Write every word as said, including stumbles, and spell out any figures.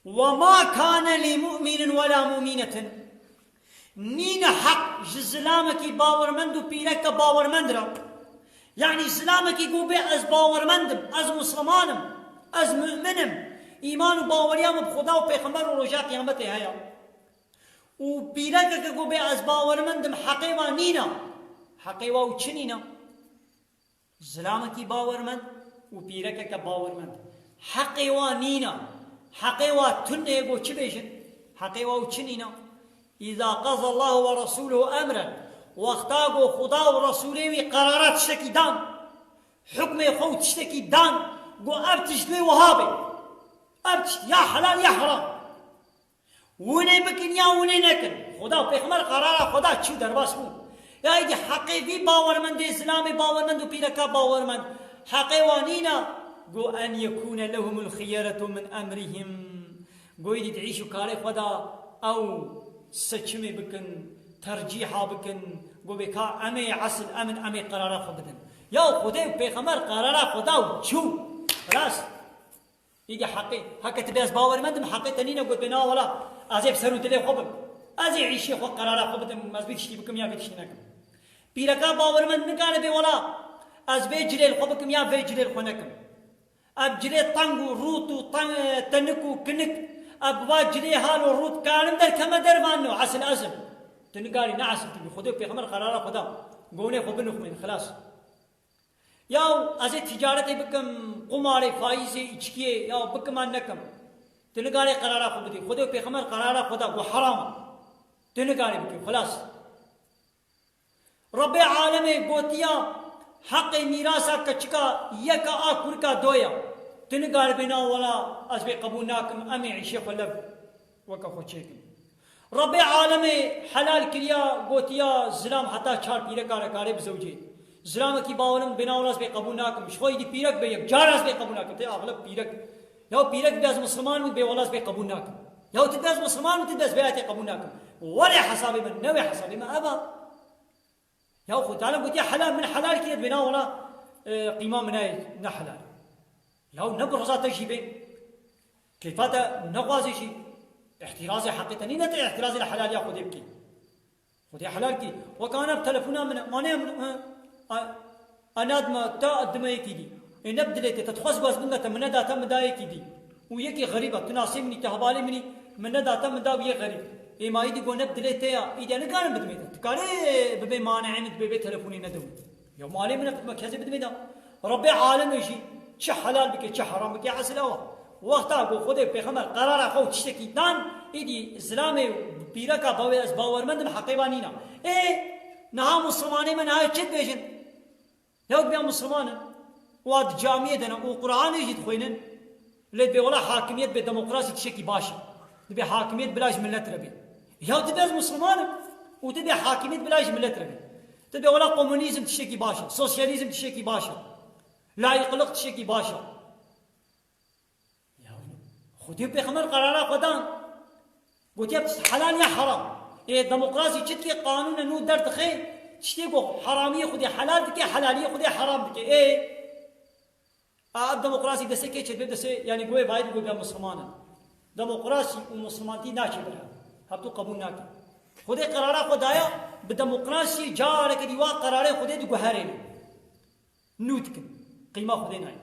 وما كان لمؤمن ولا مؤمنة. Nîne heq ji zilamekî bawermend û pîreke bawermend re. Yanî zilamekî got bê ez bawermend im, ez misliman im, ez mu'min im, îman û baweriya min bi Xuda û Pêxember û roja qiyametê heye. Û pîrekeke got bê ez bawermend im, heqê wa nîne. Heqê wa û çi nîne? Zilamekî bawermend û pîrekeke bawermend. Heqê wa nîne. Heqê wa tune ye, got çi bêjin? Heqê wa û çi nîne? إذا قضى الله ورسوله أمرا. Wexta got Xuda û Resûlê wî qerara tiştekî dan, hukmê xwe û tiştekî dan, got ev tişt wê wiha be. Ev tişt ya helal ya heram. Winê bikin ya winê nekin. Xuda û Pêxember qerara xwe da, çû derbas bû. Ya îdî heqê vî bawermendê, zilamê bawermend û pîreka bawermend, heqê wan nîna, got, أن يكون لهم الخيرة من أمرهم. Got, îdî di îş û karê xwe da ew seçimê bikin, tercîha bikin. Got, bê ka em ê esil em in, em ê qerara xwe bidin. Ya Xwedê û Pêxember qerara xwe da û çû. Xilas. Îdî heqê, heke tu bê ez bawermend im, heqê te nîne got bê na wela, ez ê bi ser û dilê xwe bim. Ez ê îşê xwe qerara xwe bidim, ez vî tiştî bikim ya vî tiştî nekim. Pîreka bawermend nikare bê wela, ez vê cilê li xwe bikim ya vê cilê li xwe nekim. Ev cilê teng û rût û teng, tenik û kinik, ev va cilê hal û rût karim derkeme dervan no, esil ez im. Tu nikarî ne esil tu bî, Xwedê û Pêxember qerara xwe da. Gonê xwe binixmên, xilas. Yaw ez ê ticaretê bikim, qumarê, faîzê, îçkiyê, yaw bikim an nekim. Tu nikarê qerara xwe bidî. Xwedê û Pêxember qerara xwe da, got heram e. Tu nikarê bikî, xilas. Rebbê alemê gotiya, heqê mîrasa keçika yeka a kurika do ya. Tu nikarê bê na wela ez bê qebûl nakim, em ê îşê xwe lev weke xwe çêkin. Rebbê alemê helal kiriya, gotiya zilam heta çar pîreka re kare bizewcê. Zilamekî bawerim bê na wela ez bê qebûl nakim. Ji xwe îdî pîrek bê yek car ez bê qebûl nakim. Tê axileb pîrek. Ya pîrek bê ez misliman im bê wela ez bê qebûl nakim. Ya tu bê ez misliman im tu bê ez vê ayetê qebûl nakim. Were hesabê min, newê hesabê min, eva. Ya Xwedê Teala gotiye helal, min helal kiriye, dibê na wela, e, qîma min e ne helal. Ya ne bi reza te jî bê. Keyfa te nexwaze jî. Îhtirazê heqê te nîne te îhtirazê li helaliya Xwedê bikî. Xwedê helal kî. Wek ana bi telefona min e, mane min e, a, ana dima, ta dima yekî dî. Ê ne bi dilê te, te dixwest got ez bidime te, min neda te, min da yekî dî. Û yekî xerîb e, tu nasê min î, tu hevalê min î, min neda te, min da wî yê xerîb. Ê ma îdî got ne bi dilê te ya, îdî nikarim bidimê te. Tu karê bibê maneê min, dibê bê telefonê nedewî. Ya malê min e, tu dima kesê bidimê de. Rebbê alemê jî çi helal bike, çi heram bike, esil ew e. Wexta ku Xwedê pêxember qerara xwe û tiştekî dan, îdî zilamê pîreka bavê ez bawermend im heqê va nîna. Ê, niha Muslimanê me niha çi dibêjin? Ya dibê em Musliman in, û di camiyê de ne, û Qur'anê jî dixwînin, lê dibê wela hakimiyet bê demokrasî tiştekî baş e. Dibê hakimiyet bila ji millet re bê. Ya dibê ez Musliman im, û dibê hakimiyet bila ji millet re bê. Dibê wela komunîzm tiştekî baş e, sosyalîzm tiştekî baş e, layîqlik tiştekî baş e. Ya Xwedê û pêxember qerara xwe dan. Gotiye, helal ya heram. Ê demokrasî çi dike, qanûne nû derdixe, tiştê ku heramiyê Xwedê helal dike, helaliyê Xwedê heram dike. Ê, a, ev demokrasî destê kê çêdibe? Destê, yanî goyê vayê digot ya Musliman in. Demokrasî û Muslimantî naçe bir hev. Hevdû qebûl nake. Xwedê qerara xwe daye, bi demokrasiyê careke dî wa qerarê Xwedê diguherêne. Nû dikin. Qîma Xwedê nayê.